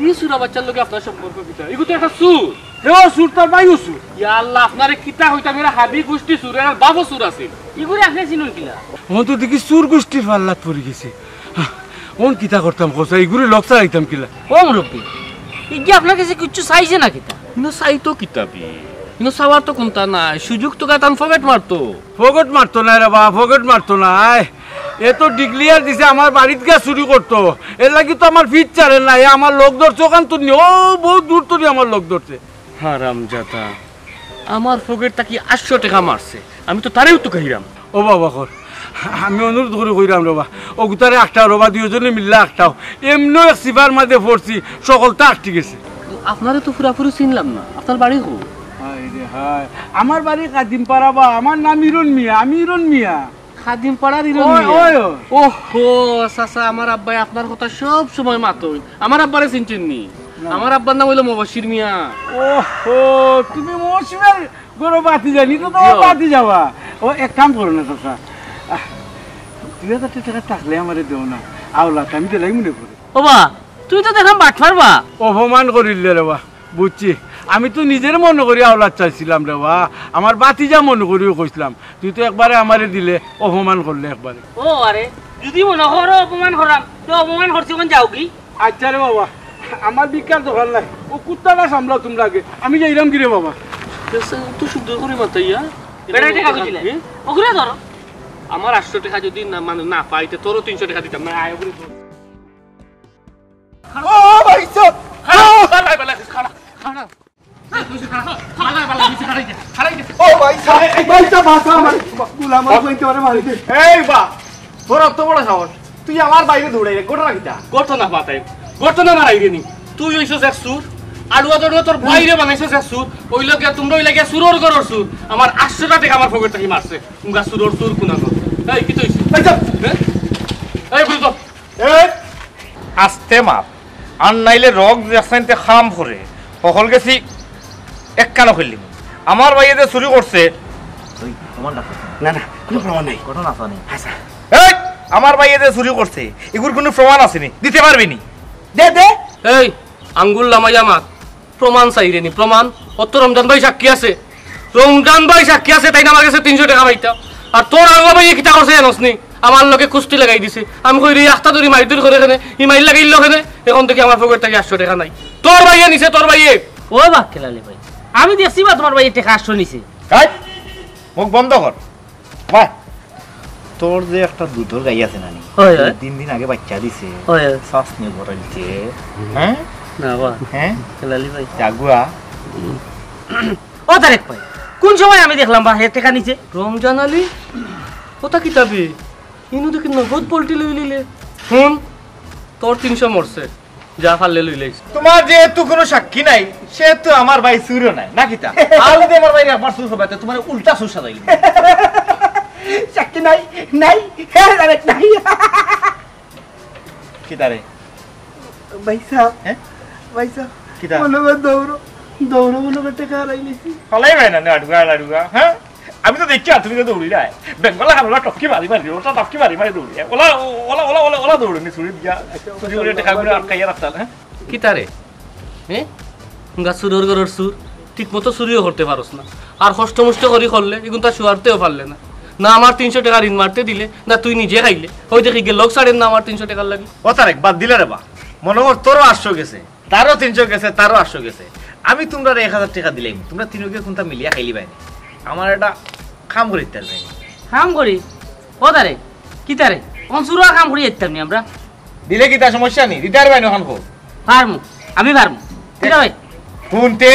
ই চুরা বাচ্চার লগে আপনার সম্পর্ক কিতা? ইগু তো একটা চুর। হে ও চুর, তার ভাইও চুর। ইয়া আল্লাহ, আপনারে কিতা কইতাম, এরা হাবি গুষ্টি চুর, এরার বাপও চুর আছিল। ইগুরে আপনি চিনইন কিলা? অন তো দেখি চুর গুষ্টির পাল্লাত পড়ি গেছি। অন কিতা করতাম কওছা, ইগুরে লগ ছাড়াইতাম কিলা? ও মুরব্বি, ইগিয়ে আপনার কাছে কিচ্ছু চাইছে না কিতা? ইনো চাইতো কিতা বে? ইনো চাওয়ার তো কুন্তা নাই, সুযোগ তো গাতান পকেট মারতো। পকেট মারতো নায় রে বা, পকেট মারতো নায়। এ তো declare দিছে আমার বাড়িত গিয়া চুরি করতো, এর লাগি তো আমার পিছ ছাড়ে না। এ আমার লগ ধরছে ওখান তো নি, ও বহুত দূর তো নি আমার লগ ধরছে। হারামজাদা, আমার পকেট থাকি আটশো টাকা মারছে, আমি তো তারেও তুকাইরাম। ও বাবা কর, আমি অনুরোধ করি কইরাম রে বা, ও গুতারে একটা রে বা, দুইজনে মিল্লা একটাও। এমনেও এক সিফার মাঝে পড়ছি, সকলতা আটকি গেছে। আপনারে তো পুরাপুরি চিনলাম না, আপনার বাড়ি কো? হায় রে হায়, আমার বাড়ি কাদিমপাড়া বা, আমার নাম ইরন মিয়া, আমি ইরন মিয়া। খাদিম পাড়ার ইরন ওই, মিয়া। ওই, ওই। ওহো, চাচা, আমার আব্বাই আপনার কথা সব সময় মাতইন। আমার আব্বারে চিনছেন নি? না। আমার আব্বার নাম হইলো মুবাশির মিয়া। ওহো, তুমি মুবাশিরের ঘরো ভাতিজা নি, তো তোমার জি। ভাতিজা বা। ও, এক কাম করো না, চাচা। আহ, দুই হাজার টাকা থাকলে আমারে দেও না। আওলাত, আমি দিলাই মনে করি। ও বা, তুমি তো দেখলাম বাটপার বা। অপমান করিলে রে বা। বুঝছি, আমি তো নিজের মনে করি আওলাত চাইছিলাম রে বা, আমার ভাতিজা মনে করিও কইছিলাম, তুই তো একবারে আমারে দিলে, অপমান করলে একবারে। ও আরে, যদি মনে করো অপমান করাম, তো অপমান করছি কোন যাও কি? আচ্ছা রে বাবা, আমার ভিক্ষার দরকার নাই, ও কুত্তাটা সামলাও তোমরা আগে, আমি যাইরাম কি রে বাবা? তো সুন্দর করে মাতাইয়া। বেটা, এটা কাগজ দিলে। হ্যাঁ? ওগুলো ধরো। আমার আটশো টাকা যদি না, মানে না পাই, তো তোরও তিনশো টাকা দিতাম না, আয় ওগুলো ধর। ও ভাই সাহেব! খাড়া, খাড়া, খাড়া, খাড়া। এই, তুই খাড়া, খাড়া, খাড়া, খাড়া, খাড়া, খাড়া। ও ভাই সাহেব, এই ভাই সাহেব, বাঁচা আমার। গুলাম, আমার কইতে পারে মারি দে। এই বা, তোর অত বড় সাহস, তুই আমার বাইরে দৌড়াই রে, ঘটনা কিতা? ঘটনা মাতাই, ঘটনা মারাই রে নি। তুই হইছস এক চুর, আড়ুয়া দড়ুয়া তোর বাইরে বানাইছস এক চুর, ওই লগে তোমরা ওই লাগে চুরর ঘরর চুর। আমার আটশো টাকা আমার পকেট থাকি মারছে, উঙ্গা চুরর চুর কোনা কর। এই, কি তুই? এই চুপ। হ্যাঁ? এই, বুঝ তো। এই, আস্তে মাত। আর নাইলে রগ যেসাইনতে খাম করে। হকল গেছি এক কানো খেললি। আমার ভাইয়ে যে চুরি করছে। তুই প্রমাণ রাখো। না, না, কোনো প্রমাণ নাই। ঘটনা আছে নি? আচ্ছা। এই, আমার ভাইয়ে যে চুরি করছে, এগুর কোনো প্রমাণ আছে নি? দিতে পারবি নি? দে, দে। এই, আঙ্গুল লামাইয়া মাত। প্রমাণ চাই রে নি, প্রমাণ। অত রমজান ভাই সাক্ষী আছে। রমজান ভাই সাক্ষী আছে, তাইন আমার কাছে তিনশো টাকা পাইতা। আর তোর আগুয়া ভাইয়ে কিতা করছে জানোস নি? আমার লগে কুস্তি লাগাই দিছে। আমি কইরে আখতা ধরি মাইর ধরি করে কেনে, ই মাইর লাগাইল কেনে? এখন দেখি আমার পকেট থাকি আটশো টেকা নাই। তোর ভাইয়ে নিছে, তোর ভাইয়ে। ও বাক্কেল আলী ভাই, আমি দেখছি বা তুমার ভাইয়ে টেকা আটশো নিছে। এই, মুখ বন্ধ কর। ভাই, তোর যে একটা দুধর গাই আছে নানি, হয়, হয়। তিন দিন আগে বাচ্চা দিছে, হয়, হয়। শ্বাস নিয়ে বড় দিছে, হ্যাঁ? না বা। হ্যাঁ? আলী ভাই। জাগুয়া। ও তারেক ভাই, কোন সময় আমি দেখলাম বা হে টেকা নিছে? রমজান আলী, ওটা কিতাবে? ইনু দেখি নগদ পল্টি লইলিলে। হুন, তোর তিনশো মরছে, যা পারলে লইলাইস। তোমার যেহেতু কোনো সাক্ষী নাই, সেহেতু আমার ভাই চুরও নাই, না কিতা? আর যদি আমার ভাই একবার চুর হবে, তো তোমার উল্টা চুর সাজাইল। সাক্ষী নাই, নাই, হে তারেক নাই। কিতারে? ভাই সাহেব, হ্যাঁ? ভাই সাহেব, কিতা? মনে হয় দৌড়ো, দৌড়ো মনে হয় টেকা হারাই নিছি। ফালাই ভাই না, লাডুগা, লাডুগা, হ্যাঁ? আমি তো দেখছি আর তুমি তো দৌড়ি যায়। বেঙ্গলা খান ওলা টপকি মারি মারি, ওটা টপকি মারি মারি দৌড়ি যায়। OLA, OLA, OLA, OLA, OLA দৌড়ে নি চুরি দিয়া। চুরি করে টেকা করে আটকাইয়া রাখতাম, হ্যাঁ? কিতারে? হ্যাঁ? গা চুরর ঘরর চুর, ঠিক মতো চুরিও করতে পারস না। আর কষ্ট মষ্ট করি করলে, এগুন তা শুয়ারতেও পারলে না। না আমার তিনশো টেকা ঋণ মারতে দিলে, না তুই নিজে খাইলে। ওই দেখি গেল লোক ছাড়েন না আমার তিনশো টেকার লাগি। ও তারেক, বাদ দিলে রে বা। মনে কর তোরও আটশো গেছে, তারও তিনশো গেছে, তারও আটশো গেছে। আমি তোমরা এক হাজার টেকা দিলাম, তোমরা তিনজনে কোনটা মিলিয়া খাইলি বাইনি। আমার এটা কাম করি দিতে পারবে। কাম করি? ও তারেক, কিতারে? অন চুরর কাম করি দিতাম নি আমরা। দিলে কিতা সমস্যা নি? দিতে পারবে না এখন কো? পারমু, আমি পারমু। কিতা ভাই? হুনতে,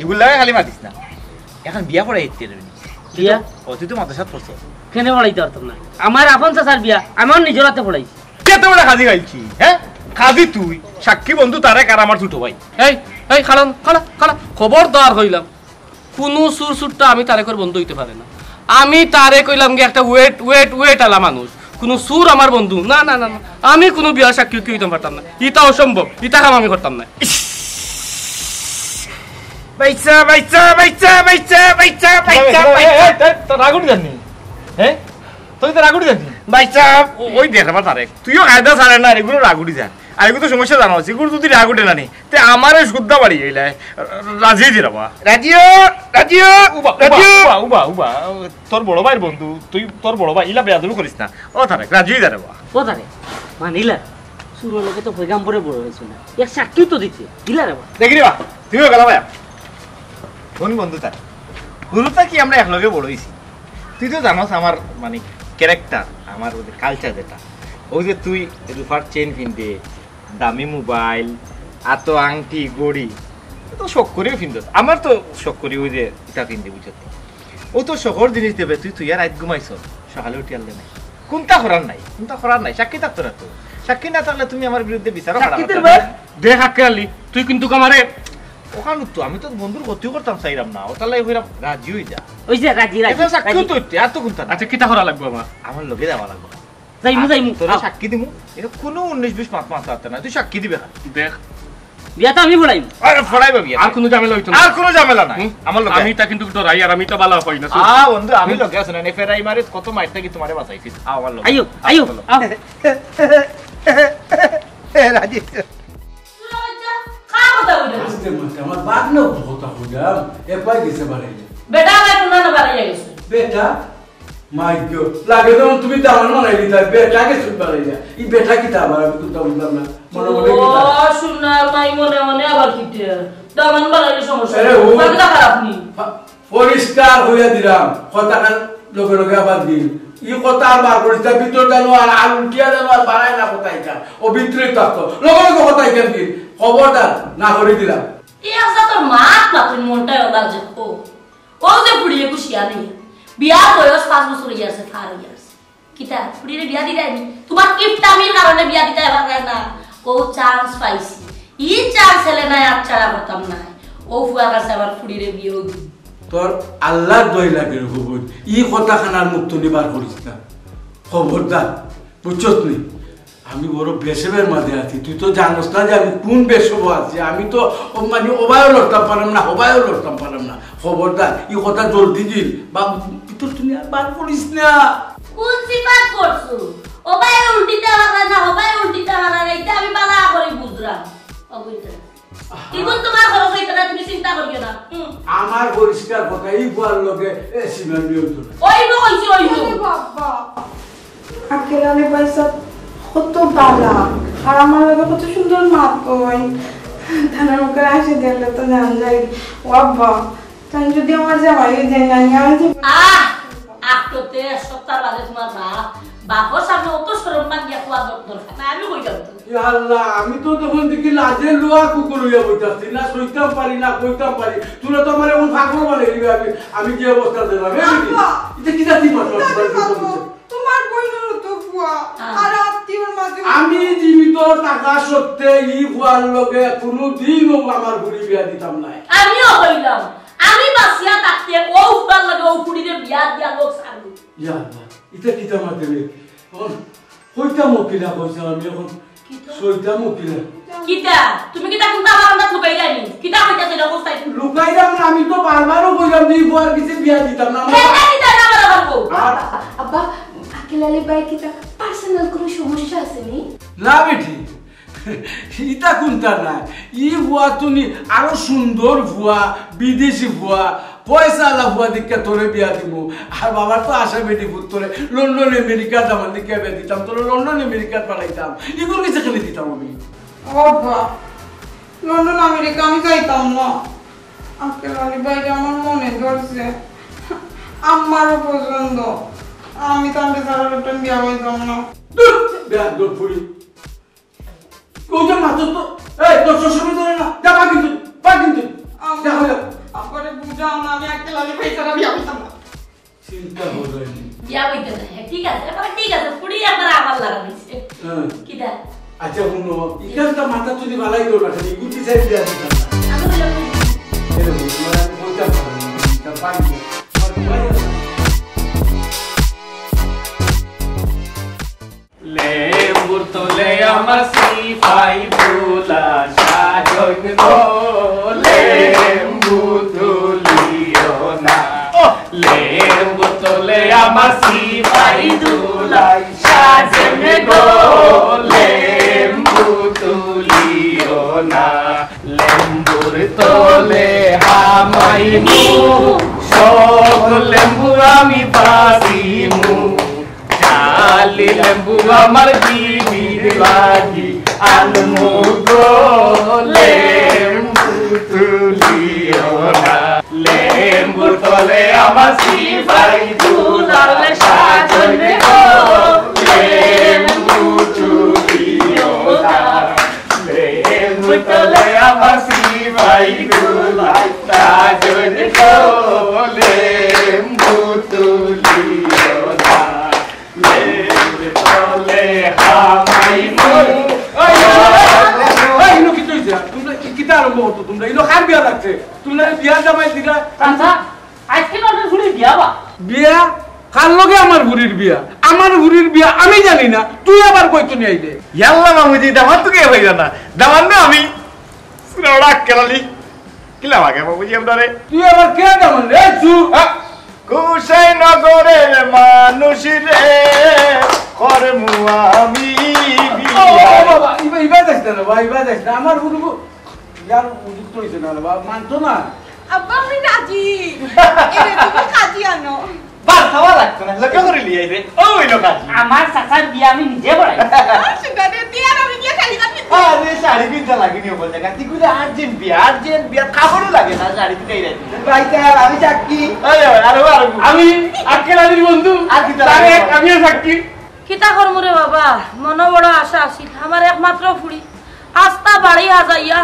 এগুলা খালি মাতিস না। এখন বিয়া পড়াই দিতে পারবে নি। তুই তো, বিয়া? ও, তুই তো মাদ্রাসাত পড়ছস। কেনে পড়াইতে পারতাম না? আমার আপন চাচার বিয়া, আমার নিজর হাতে পড়াইছি। কে তো বড় কাজি গাইছি, হ্যাঁ? কাজি তুই, সাক্ষী বন্ধু তারেক আর আমার ছোট ভাই। এই, এই, খাড়া, খাড়া, খাড়া, খবরদার কইলাম। কুনু চুর চুরটা আমি তারেকর বন্ধু অইতে পারে না। আমি তারেক কইলাম গিয়া একটা ওয়েট, ওয়েট, ওয়েট আলা মানুষ। কুনু চুর আমার বন্ধু না, না, না, না। আমি কুনু বিয়ার সাক্ষী উক্ষী অইতাম পারতাম না। ইতা অসম্ভব, ইতা কাম আমি করতাম না। বাইচ্চা, বাইচ্চা, বাইচ্চা, বাইচ্চা, বাইচ্চা, বাইচ্চা, এই, এই, বাইচ্চা। এই, এই, তোর রাগ উঠি যাননি? হ্যাঁ? তুই তো রাগ উঠি যাননি? বাইচ্চা, ও-, ওই দেখ আমার তারেক। তুইও কায়দা ছাড়ে না, এগুলো রাগ উঠি যায়। আর এগুলো তো সমস্যা জানা আছে, এগুলো যদি রাগ উঠে না নি, তে আমারে শুদ্ধা বাড়ি যাইলে রাজি দিরা বা। রাজিও, রাজিও, উবা, উবা, রাজিও। উবা, উবা, উবা। তোর বড় ভাইর বন্ধু, তুই তোর বড় ভাই, ইলা বেয়াদবি করিস না। ও তারেক, রাজি হয়ে যা রে বা। ও তারেক, মানিলা, চুরর লগে তো পয়গাম্বরে বড় হয়েছে না। এক সাক্ষী তো দিতে, দিলা রে বা। দেখি রে বা, তুইও গেলা ভাইয়া। কোন বন্ধু তার? গুরু তা কি আমরা একলগে বড় হইছি? তুই তো জানোস আমার মানে ক্যারেক্টার, আমার ওই যে কালচার যেটা। ওই যে তুই রূপার চেইন পিনতে, দামি মোবাইল, আতো আংটি, ঘড়ি, তো শখ করিও পিনতে। আমার তো শখ করি ওই যে ইটা পিনতে, বুঝছত? ও তো শখর জিনিস দেবে, তুই তুই আর রাত ঘুমাইছ, সকালে উঠি আনলে নাই। কোনটা করার নাই, কোনটা করার নাই, সাক্ষী থাকতো না তো। সাক্ষী না থাকলে তুমি আমার বিরুদ্ধে বিচারও খাড়া সাক্ষী করতে দিবে? পারবে না। দেখ আক্কেল আলী, তুই কিন্তু আমারে ওখানে তো আমি তো বন্ধুর ক্ষতি করতাম চাইলাম না, ওটার লাগি কইলাম রাজি হই যা। ওই যে রাজি, রাজি, এটা সাক্ষী রাজি। তো হইতে, আর তো কোনটা না। আচ্ছা, কিতা করা লাগবো আমার? আমার লগে যাওয়া লাগবো। যাইমু, যাইমু। তোরে আও। সাক্ষী দিমু, এটা কোনো উনিশ বিশ মাত মাত আছে না, তুই সাক্ষী দিবে না। দেখ। বিয়া তো আমি পড়াইমু। আরে পড়াইবা বিয়া। আর কোনো ঝামেলা হইতো না। আর কোনো ঝামেলা নাই। হুম? আমার লগে। আমি তা কিন্তু ডরাই, আর আমি তো বালা পাই না। আ, বন্ধু, আমি হুম? লগে আছে না, নে ফেরাই মারে কত মাইর থাকি তোমারে বাঁচাইছি। আও, আমার লগে। আইও, আও, আইও, চলো। আও। এ, রাজি। তোরা বাচ্চা, খা কথা বলে। আস্তে মাতে, আমার বাপ না কথা কইলাম, এ পাই গেছে বাড়াইয়া। বেটা আমার কোন না বাড়াইয়া গেছে। বেটা? মাই গো, লাগে তো তুমি দামান বানাই দিতা, বেটা গেছে বাড়াইয়া। ই বেটা কিতা আবার আমি কোনটা বুঝলাম না। মনে মনে কিতা? ও, সোনার মাই মনে মনে আবার কিতা? দামান বাড়াইলে সমস্যা আরে, নাই। ও মাথা খারাপ নি? পা-, পরিষ্কার হইয়া দিলাম, কথাখান লগে লগে আবার দিন। ই কথা আর বার করিস না, ভিতরে জানো আর, আর উল্টিয়া জানো আর বাড়ায় না কথা ইটা। ও ভিতরে থাকতো, লগে লগে কথা ইটা দিন। খবরদার, না করে দিলাম। এই আজকে তোর মাত মাতুন মনটাই ওলা যে খো। ও যে ফুড়িয়ে খুশি আনি। বিয়ার বয়স পাঁচ বছর হইয়া আছে, পার হইয়া আছে। কিতা? ফুড়িরে বিয়া দিলাই নি? তোমার কিপটামির কারণে বিয়া দিতে পারে না। ও চান্স পাইছি। ই চান্স হেলে নাই, আচ্ছাড়া করতাম না। ও ফুয়ার কাছে আমার ফুড়িরে বিয়েও দিই। তোর আল্লাহর দোয়াই লাগে রে বইন। ই কথা খানার মুখ তুলি বার করিস না। খবরদার, বুঝছস নি? আমি বড় বেসবের মাঝে আছি। তুই তো জানোস না যে আমি কোন বেসব আছি। আমি তো ও মানে ওবায়ও লড়তাম পারলাম না, হবায়ও লড়তাম পারলাম না। খবরদার, ই কথা জলদি দিল। বা ভিতর তুই আর বার করিস না। কোন সিফাত করছো? ও ভাই উল্টিতে পারে না, ও ভাই উল্টিতে পারে না, এটা আমি বালা করে বুঝলাম। অবৈধ। ইগুন তুমার খরচ অইতো না, তুমি চিন্তা করিও না। হুম। আমার পরিষ্কার কথা, ই ফুয়ার লগে এ সিমেন্ট নিয়ন্ত্রণ। ওই গো, ওই যে, ওই গো। আরে বাবা। আক্কেল আলী ভাই সাহেব কত বালা, আর আমার লগে কত সুন্দর মাতইন। তান মুখর হাসি দেখলে তো জানা যায়। ও আব্বা, তাইন যদি আমার জামাই অই যাইন, আমি জীবন আহ! আটতে এক সপ্তাহ বাদে তুমার বাপ, বাপর সামনে অত শরম ভাঙ্গিয়া কওয়া দর-, দরকার নাই, আমি কইলাম তো। ইয়া আল্লাহ, আমি তো তখন দেখি লাজে লুয়া কুকুর অইয়া বইতাছি, না সইতাম পারি, না কইতাম পারি। তুমরা তো আমারে অখন পাগল বানাই দিবে, আমি, আমি যে অবস্থা দিলাম। এ বেটি, আব্বা! ইটা কিতা জাতি মাত? তুমার বইনর তো ফুয়া, হ্যাঁ। আর আত্মীয়র মাঝে আমি জীবিত থাকা সত্ত্বে ই ফুয়ার লগে কুনুদিনও আমার ফুড়ির বিয়া দিতাম নায়। আমিও কইলাম, আমি বাঁচিয়া থাকতে অউ ফুয়ার লগে অউ ফুড়িরে বিয়া দিয়া লোক ছাড়মু। ইয়া আল্লাহ, ইটা কিতা মাতে রে? অখন কইতাম কিলা কইছাম আমি অখন। কিতা? সইতাম কিলা? কিতা? তুমি কিতা কুনতা বারান্দাত লুকাইলায় নি? কিতা কইতাছো ইটা কও চাই? লুকাইলাম না, আমি তো বারবারও কইলাম যে ই ফুয়ার গেছে বিয়া দিতাম না। হে, হে, দিতাম না, বারবার কও। আর আব্বা, আক্কেল আলী ভাই কিতা personal কুনু সমস্যা আছে নি? না বেটি, ইটা কুনতা নায়। ই ফুয়া তো নি আরো সুন্দর ফুয়া, বিদেশি ফুয়া, পয়সাআলা ফুয়া দেখিয়া তোরে বিয়া দিমু। আর বাবার তো আশা বেটি পুত, তোরে লন্ডন আমেরিকার দামান দেখিয়া বিয়া দিতাম, তোরে লন্ডন আমেরিকাত পাঠাইতাম। ইগুর গেছে কেনে দিতাম আমি? ও আব্বা, লন্ডন আমেরিকা আমি যাইতাম না। আক্কেল আলী ভাইরে আমার মনে ধরছে। আম্মারও পছন্দ। আমি তানরে ছাড়া লন্ডন বিয়া অইতাম না। দূর, বেয়াদব ফুড়ি। কইতে মাত্র তো, এই, তোর শ্বশুর ধরে না, যা, পাগল তুই, পাগল তুই। আম-, যা, হয়ে যা। আব্বারে বুঝাও না, আমি আক্কেল আলী ভাই ছাড়া বিয়া অইতাম না। চিন্তা করো না। বিয়া অইতে না, হ্যাঁ, ঠিক আছে, এবার ঠিক আছে, ফুড়ি একবার আমার লাগা দিছে। হ্যাঁ। কিতা? আচ্ছা, হুনো, ইখানটা মাথা যদি বালাই দিও না, খালি গুটি সাইড দিয়া দিতাম না। আমি বললাম, এই দেখো, তোমার আমি বলতে পারবো না, এটা পারি না। তোমার ঘুমাই যাবে। লেম্বুর তলে আমার সিপাই দুলা সাজন গো, লেম্বু তুলিও না। লেম্বুর তলে আমার সিপাই দুলা সাজন গো, লেম্বু তুলিও না। লেম্বুর তলে হামাইমু, সব লেম্বু আমি বাসিমু। জালি লেম্বু আমার বিবির লাগি আনমু গো, লেম্বু তুলিও না। লেম্বুর তলে আমার সিপাই দুলাল সাজন গো, লেম্বু তুলিও না। লেম্বুর তলে আমার সিপাই দুলাল সাজন গো, লেম্বু তুলিও না। লেম্বুর তলে হামাইমু। এই, এই, এই, এই, ইনো কিতা অইছে? তুমরা কি, কিতা আরম্ভ করছো তুমরা? ইনো কার বিয়া লাগছে? তুমরা বিয়া জামাই দিলা? চাচা, আইজকে না আপনার ফুড়ির বিয়া বা? বিয়া? কার লগে আমার ফুড়ির বিয়া? আমার ফুড়ির বিয়া আমি জানি না, তুই আবার কই থনে আইলে? ইয়াল্লা মামুজি, দামান তো কে অইরা না? দামান না আমি। শুনো, ওরা আক্কেল আলী। কিলা লাগে মামুজি আপনারে? তুই আবার কে দামান রে? এই চুপ। আ, কুশাইনগরের মানুষ রে, করমু আমি ও, ও, বিয়া। বাবা, ইবা, ইবা যাইস না রে বা, ইবা যাইস না। আমার ফুড়ি ইয়ার উপযুক্ত অইছে না রে বা, মানতো না। আব্বা, আমি রাজি। এরে, তুমি কাজী আনো। বাস, খাওয়া লাগতো না, লগে করে লিয়ে আইবে। ও অইলো কাজী। আমার চাচার বিয়া আমি নিজে বড়াই। আর সুগারে, তুই আর আমি গিয়া শাড়ি কাটবি। আরে, শাড়ি পিনতা লাগেনি ও বলতে, কাটি গুলো urgent বিয়া, urgent বিয়া, খাবারও লাগে না, শাড়ি পিনাই রাখি। ভাই সাহেব, আমি সাক্ষী। আরে, আরে, আরে, আরে। আমি আক্কেল আলীর বন্ধু। আর কিতা তারেক, লাগে? আমিও সাক্ষী। কিতা করমু রে বাবা, মনো বড় আশা আছিল, আমার একমাত্র ফুড়ি। আস্তা বাড়ি হাজাইয়া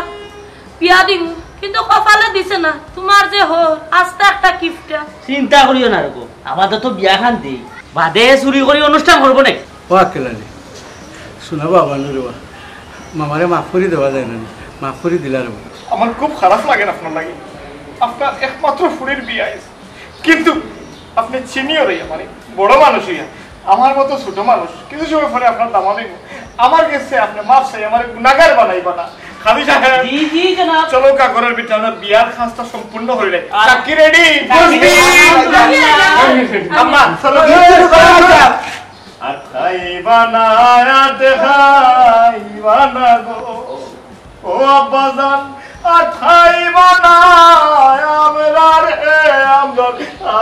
বিয়া দিমু, কিন্তু কপালে দিছে না। তুমার যে হর, আস্তা একটা কিপটা। চিন্তা করিও না রে গো, আপাতত বিয়াখান দেই, বাদে চুরি করি অনুষ্ঠান করবো নে। ও আক্কেল আলী, শুনো বাবা, নুরুবা, মামারে মাফ করি দেওয়া যায় না নি? মাফ করি দিলা রে বাবা। আমার খুব খারাপ লাগে না আপনার লাগি, আপনার একমাত্র ফুড়ির বিয়া অইছে। কিন্তু আপনি চিনিও রে আমারে, বড় মানুষ অইয়া আমার মতো ছোট মানুষ, কিছু সময় পরে আপনার দামাদ অইবো। আমার গেছে আপনি মাফ চাই, আমারে গুনাগার বানাইবা না। কাজী সাহেব, জি, জি, জনাব। চলো, কাকরের ভিতরে আমরা বিয়ার কাজটা সম্পূর্ণ করি রে। আর সাক্ষী রেডি? সাক্ষী বসবি? রেডি। আম্মা, চলো। আর খাইবা না, আর দেখাইবা না গো। ও আব্বা জান, আথাই বানায় আমরা রে, আমরা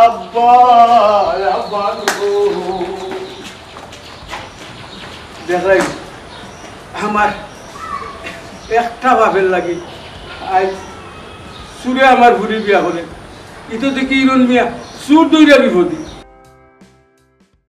আব্বা, আব্বা গো। দেখরায়, আমার একটা বাপের লাগি আইজ চুরে আমার ফুরি বিয়া করে। ইতো দেখি ইরন মিয়া চুর দইরা বিপদে।